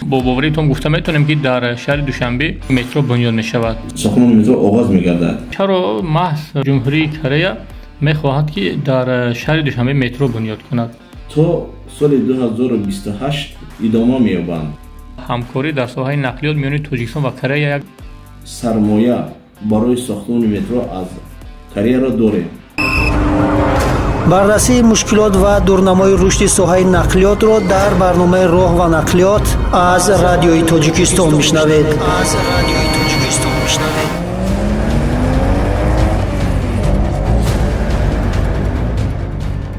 Бо боварии том гуфта метавонем, ки дар шаҳри Душанбе метро бунёд мешавад. Сохтмони метро оғоз мегардад. Чаро маҳз Ҷумҳурии Корея мехоҳад, ки дар шаҳри Душанбе метро бунёд кунад? То соли 2028 идома меёбанд. Ҳамкорӣ дар соҳаи нақлиёт миёни Тоҷикистон ва Корея як сармоя барои сохтмони метро аз Кореяро дорем. Баррасии мушкилот ва дурнамои рушди соҳаи нақлиётро дар барномаи «Роҳ ва нақлиёт» аз Радиои Тоҷикистон мешунавед.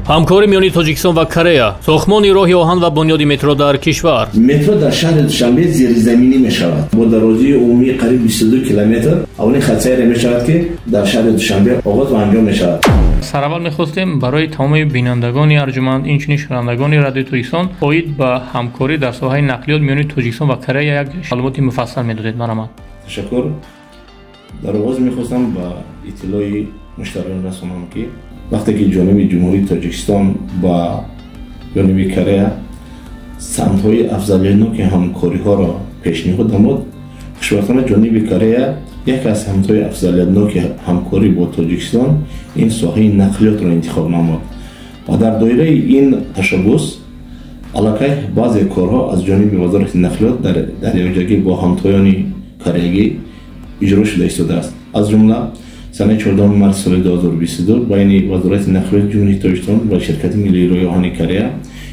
Ҳамкорӣ миёни Тоҷикистон ва Корея, сохтмони роҳи оҳан ва бунёди метро дар кишвар. Метро дар шаҳри Душанбе зеризаминӣ мешавад бо дарозии умумии қариб 22 километр. Аввалин хатсайре мешавад, ки дар шаҳри Душанбе оғоз ва анҷом мешавад. Сараввал мехостем барои тамоми бинандагони арҷуманд, инчунин шунавандагони Радиои Тоҷикистон оид ба ҳамкорӣ дар соҳаи нақлиёт миёни Тоҷикистон ва Корея як маълумоти муфассал медодед. Марҳамат. Ташаккур. Дар оғоз мехостам ба иттилои муштариён расонам, ки вақте ки ҷониби Ҷумҳурии Тоҷикистон ба ҷониби Корея самтҳои афзалиятноки ҳамкориҳоро пешниҳод намуд, хушбахтона ҷониби Корея яке аз самтҳои афзалиятноки ҳамкорӣ бо Тоҷикистон ин соҳаи нақлиётро интихоб намуд ва дар доираи ин ташаббус аллакай баъзе корҳо аз ҷониби Вазорати нақлиёт дар якҷоягӣ бо ҳамтоёни кореягӣ иҷро шуда истодааст. Аз ҷумла санаи 14 марти соли 2022 байни Вазорати нақлиёти Ҷумҳурии Тоҷикистон ва Ширкати миллии роҳи оҳани Корея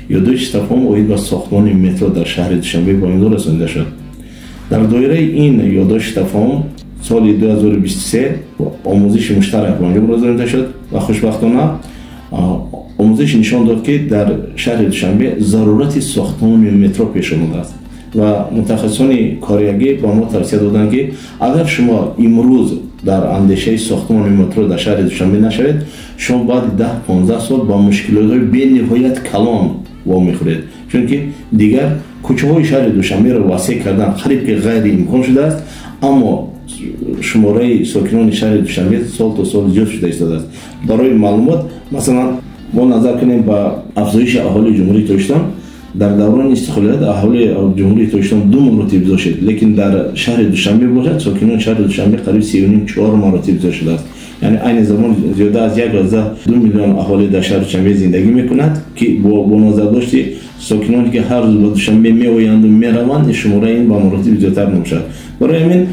ёддошти тафоҳум оид ба сохтмони метро дар шаҳри Душанбе ба имзо расонида шуд. Дар доираи ин ёддошти тафоҳум соли 2023 омӯзиши муштарак ба анҷом расонида шуд ва хушбахтона омӯзиш нишон дод, ки дар шаҳри Душанбе зарурати сохтмони метро пеш омадааст ва мутахассисони кореягӣ ба мо тавсия доданд, ки агар шумо имрӯз дар андешаи сохтмони метро дар шаҳри Душанбе нашавед, шумо баъди 10-15 сол ба мушкилотҳои бениҳоят калон вомехӯред, чунки дигар кӯчаҳои шаҳри Душанберо васеъ кардан қариб ки ғайриимкон шудааст, аммо шумораи сокинони шаҳри Душанбе сол то сол зиёд шуда истодааст. Барои маълумот, масалан, мо назар кунем ба афзоиши аҳолии Ҷумҳурии Тоҷикистон. Дар даврони истиқлолият аҳолии Ҷумҳурии Тоҷикистон ду маротиб зиёд шуд, лекин дар шаҳри Душанбе бошад, сокинони шаҳри Душанбе қариб 3,5-4 маротиб зиёд шудааст. Яъне айни замон зиёда аз 1,2 миллион аҳолӣ дар шаҳри Душанбе зиндагӣ мекунад, ки бо назардошти сокиноне, ки ҳар рӯз ба Душанбе меоянду мераванд, шумораи ин ба маротиб зиёдтар мешавад. Барои ҳамин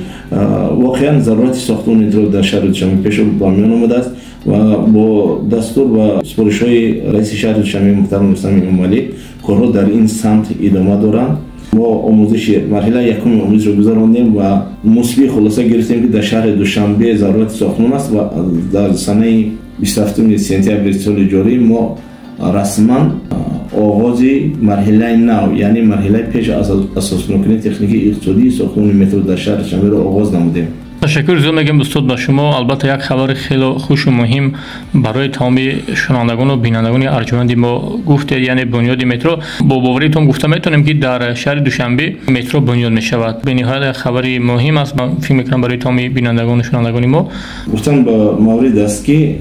воқеан зарурати сохтмони метро дар шаҳри Душанбе пеш ба миён омадааст ва бо дастур ва супоришҳои раиси шаҳри Душанбе муҳтарам Рустами Эмомалӣ корҳо дар ин самт идома доранд. Мо омӯзиши марҳилаи якуми омӯзишро гузарондем ва мусбии хулоса гирифтем, ки дар шаҳри Душанбе зарурати сохтмон аст ва дар санаи 27 сентябри соли ҷорӣ мо расман оғози марҳилаи нав, яъне марҳилаи пеш аз асоснокунии техникии иқтисодии сохтмони метро дар шаҳри Душанберо оғоз намудем. Ташаккур зиёд мегӯем, устод, ба шумо. Албатта, як хабари хело хушу муҳим барои тамоми шунавандагону бинандагони арҷуманди мо гуфтед, яъне бунёди метро. Бо боварии том гуфта метавонем, ки дар шаҳри Душанбе метро бунёд мешавад. Бениҳоят як хабари муҳим аст, ман фикр мекунам, барои тамоми бинандагону шунавандагони мо. Гуфтан ба маврид аст, ки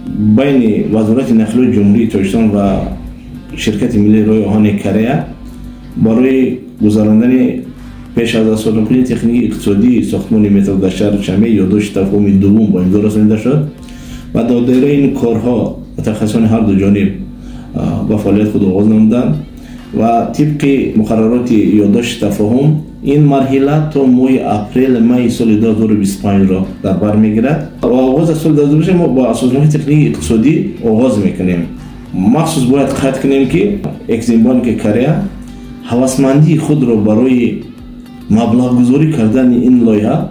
байни Вазорати нақлиёти Ҷумҳурии Тоҷикистон ва Ширкати миллии роҳи оҳани Корея барои гузарондани пеш аз асоснокунии техникии иқтисодии сохтмони метро дар шаҳри Душанбе ёддошти тафоҳуми дуввум ба имзо расонида шуд ва дар доираи ин корҳо мутахассисони ҳар ду ҷониб ба фаъолияти худ оғоз намуданд ва тибқи муқаррароти ёддошти тафоҳум ин марҳила то моҳи апрел майи соли 2025-ро дар бар мегирад ва оғоз аз соли 2025 мо бо асоснокунии техникии иқтисодӣ оғоз мекунем. Махсус бояд қайд кунем, ки Экзимбанки Корея ҳавасмандии худро барои маблағгузорӣ кардани ин лоиҳа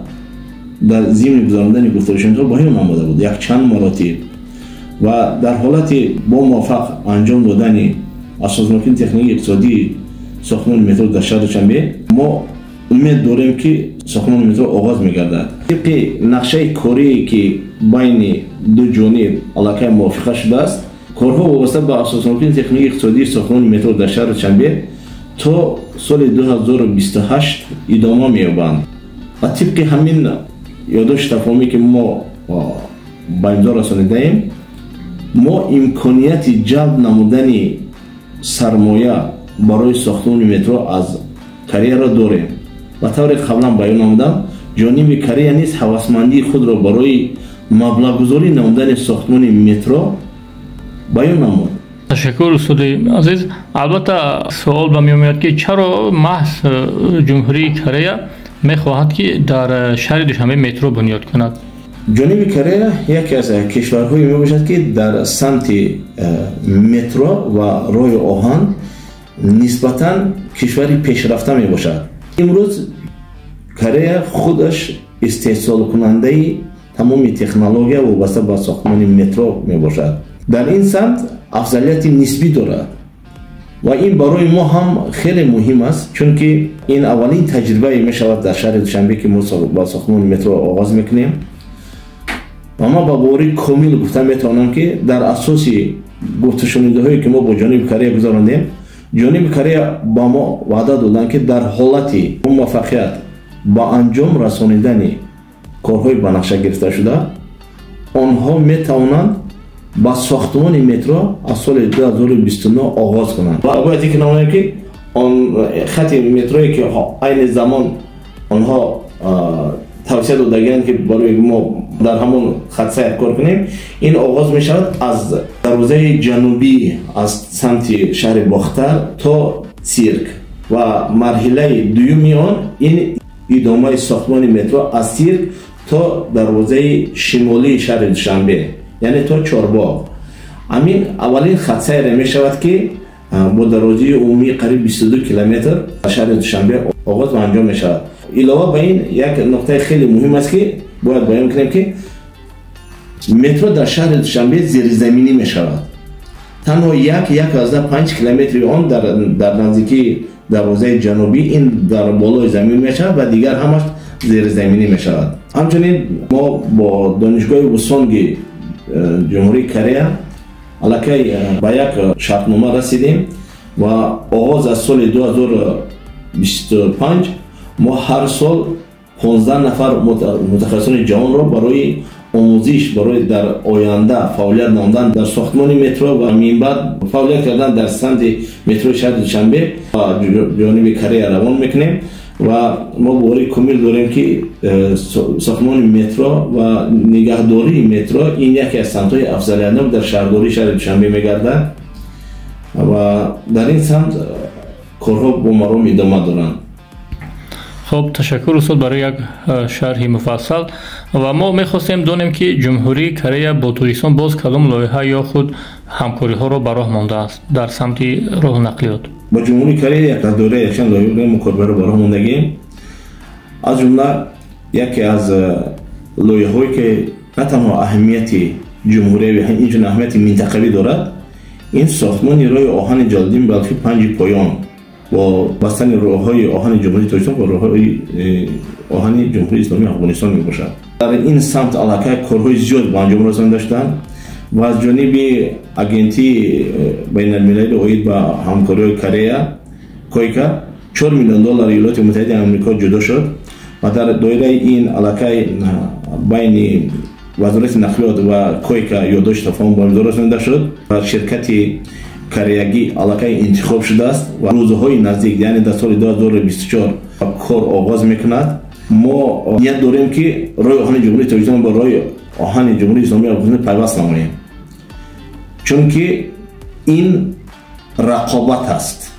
дар зимни гузарондани гуфторушунидҳо баён намуда буд якчанд маротиб ва дар ҳолати бо муваффақ анҷом додани асоснокии техникии иқтисодии сохтмони метро дар шаҳри Душанбе мо умед дорем, ки сохтмони метро оғоз мегардад. Тибқи нақшаи корие, ки байни ду ҷониб аллакай мувофиқа шудааст, корҳо вобаста ба асоснокии техникии иқтисодии сохтмони метро дар шаҳри Душанбе то соли 2028 идома меёбанд ва тибқи ҳамин ёддошти тафоҳумӣ, ки мо ба имзо расонидаем, мо имконияти ҷалб намудани сармоя барои сохтмони метро аз Кореяро дорем. Ба тавре қаблан баён намудам, ҷониби Корея низ ҳавасмандии худро барои маблағгузорӣ намудани сохтмони метро баён намуд. Ташаккур, устоди азиз. Албатта, суол ба миён меояд, ки чаро маҳз Ҷумҳурии Корея мехоҳад, ки дар шаҳри Душанбе метро бунёд кунад? Ҷониби Корея яке аз кишварҳое мебошад, ки дар самти метро ва роҳи оҳан нисбатан кишвари пешрафта мебошад. Имрӯз Корея худаш истеҳсолкунандаи тамоми технология вобаста ба сохтмони метро мебошад. Дар ин самт афзалияти нисбӣ дорад ва ин барои мо ҳам хеле муҳим аст, чунки ин аввалин таҷрибае мешавад дар шаҳри Душанбе, ки мо ба сохтмони метро оғоз мекунем. Ва ман ба боварии комил гуфта метавонам, ки дар асоси гуфтушунидаҳое, ки мо бо ҷониби Корея гузарондем, ҷониби Корея ба мо ваъда доданд, ки дар ҳолати муваффақият ба анҷом расонидани корҳои ба нақша гирифташуда, онҳо метавонанд ба сохтмони метро аз соли 2029 оғоз кунанд. Ва бояд зикр намоем, ки он хати метрое, ки айни замон онҳо тавсия додагианд, ки барои мо дар ҳамон хатсайр кор кунем, ин оғоз мешавад аз дарвозаи ҷанубӣ, аз самти шаҳри Бохтар то Цирк, ва марҳилаи дуюми он ин идомаи сохтмони метро аз Цирк то дарвозаи шимолии шаҳри Душанбе, яъне то Чорбоғ. Ҳамин аввалин хатсайре мешавад, ки бо дарозии умумии қариб 22 километр дар шаҳри Душанбе оғоз ва анҷом мешавад. Илова ба ин, як нуқтаи хеле муҳим аст, ки бояд баён кунем, ки метро дар шаҳри Душанбе зеризаминӣ мешавад. Танҳо 1,5 километри он дар наздикии дарвозаи ҷанубӣ, ин дар болои замин мешавад ва дигар ҳамаш зеризаминӣ мешавад. Ҳамчунин мо бо донишгоҳи Усонги Ҷумҳурии Корея аллакай ба як шартнома расидем ва оғоз аз соли 2025 мо ҳар сол 15 нафар мутахассисони ҷавонро барои омӯзиш, барои дар оянда фаъолият намудан дар сохтмони метро ва минбаъд фаъолият кардан дар самти метрои шаҳри Душанбе ба ҷониби Корея равон мекунем. Ва мо боварии комил дорем, ки сохтмони метро ва нигаҳдории метро ин яке аз самтҳои афзалиятнок дар шаҳрдории шаҳри Душанбе мегардад ва дар ин самт корҳо бо маром идома доранд. Хуб, ташаккур, устод, барои як шарҳи муфассал. Ва мо мехостем донем, ки Ҷумҳурии Корея бо Тоҷикистон боз кадом лоиҳа ё худ ҳамкориҳоро ба роҳ мондааст дар самти роҳу нақлиёт? Бо Ҷумҳурии Корея дар доираи якчанд лоиҳаи мукотибаро ба роҳ мондагем. Аз ҷумла яке аз лоиҳаҳое, ки на танҳо аҳамияти ҷумҳуриявӣ, инчунин аҳамияти минтақавӣ дорад, ин сохтмони роҳи оҳани Ҷалолиддин Балхӣ Панҷи Поён бо бастани роҳҳои оҳани Ҷумҳурии Тоҷикистон бо роҳҳои оҳани Ҷумҳурии Исломии Афғонистон мебошад. Дар ин самт аллакай корҳои зиёд ба анҷом расонида шуданд ва аз ҷониби Агентии байналмилалии оид ба ҳамкориҳои Корея, КОЙКА, 4 миллион доллари Иёлоти Муттаҳидаи Амрико ҷудо шуд ва дар доираи ин аллакай байни Вазорати нақлиёт ва КОЙКА ёддошти тафоҳум ба имзо расонида шуд ва ширкати кореягӣ аллакай интихоб шудааст ва рӯзҳои наздик, яъне дар соли 2024, кор оғоз мекунад. Мо ният дорем, ки роҳи оҳани Ҷумҳурии Тоҷикистон бо роҳи оҳани Ҷумҳурии Исломии Афғонистон пайваст намоем, чунки ин рақобат аст.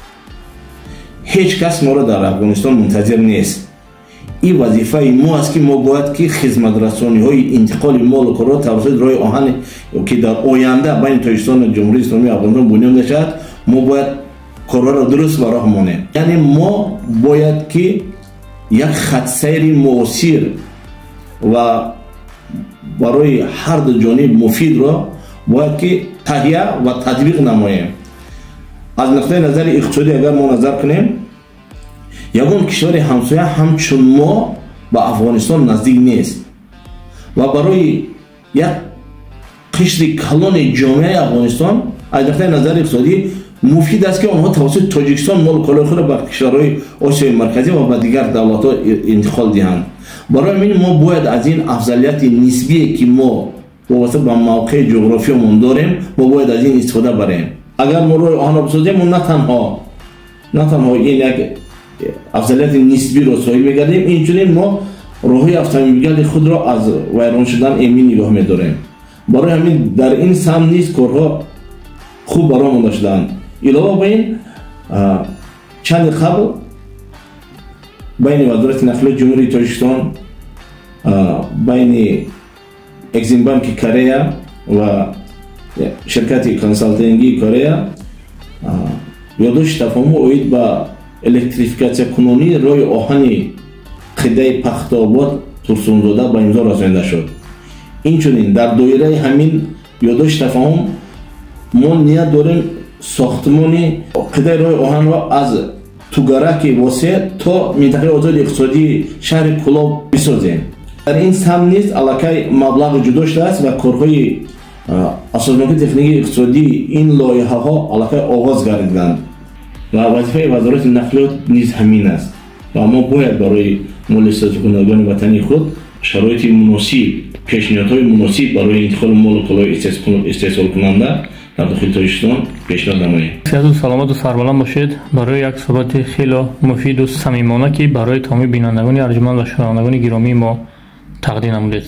Ҳеҷ кас моро дар Афғонистон мунтазир нест. Ин вазифаи мо аст, ки мо бояд ки хизматрасониҳои интиқоли молу корро тавассути роҳи оҳане, ки дар оянда байни Тоҷикистон ва Ҷумҳурии Исломии Афғонистон бунёд мешавад, мо бояд корҳоро дуруст ба роҳ монем. Яъне мо бояд ки як хатсайри муосир ва барои ҳар ду ҷониб муфидро бояд ки таҳия ва татбиқ намоем. Аз нуқтаи назари иқтисодӣ агар мо назар кунем, ягон кишвари ҳамсоя ҳамчун мо ба Афғонистон наздик нест ва барои як қишри калони ҷомеаи Афғонистон аз нуқтаи назари иқтисодӣ муфид аст, ки онҳо тавассути Тоҷикистон молу колои худро ба кишварҳои Осиёи Марказӣ ва ба дигар давлатҳо интиқол диҳанд. Барои ҳамин мо бояд аз ин афзалияти нисбие, ки мо вобаста ба мавқеи ҷуғрофиёмон дорем, мо бояд аз ин истифода барем. Агар мо роҳи оҳанро бисозем, мо на танҳо ин як Афзалияти нисбиро соҳиб мегардем. Инчунин мо роҳҳои автомобилгарди худро аз вайрон шудан эмин нигоҳ медорем. Барои ҳамин дар ин самт низ корҳо хуб ба роҳ монда шудаанд. Илова ба ин, чанде қабл байни Вазорати нақлиёти Ҷумҳурии Тоҷикистон, байни Экзимбанки Корея ва ширкати консалтингии Корея ёддошти тафоҳум оид ба электрификатсиякунонии роҳи оҳани қидаи Пахтаобод Турсунзода ба имзо расонида шуд. Инчунин дар доираи ҳамин ёддошти тафоҳум мо ният дорем сохтмони қидаи роҳи оҳанро аз Тугараки Восе то минтақаи озоди иқтисодии шаҳри Кӯлоб бисозем. Дар ин самт низ аллакай маблағ ҷудо шудааст ва корҳои асоснокии техникии иқтисодии ин лоиҳаҳо аллакай оғоз гардиданд ва вазифаи Вазорати нақлиёт низ ҳамин аст ва мо бояд барои моли истеҳсолкунандагони ватании худ шароити муносиб, пешниҳодҳои муносиб барои интиқоли молу колои истеҳсолкунанда дар дохили Тоҷикистон пешниҳод намоем. Сиҳату саломату сарбаланд бошед барои як суҳбати хело муфиду самимона, ки барои тамоми бинандагони арҷуманд ва шунавандагони гиромии мо тақдим намудед.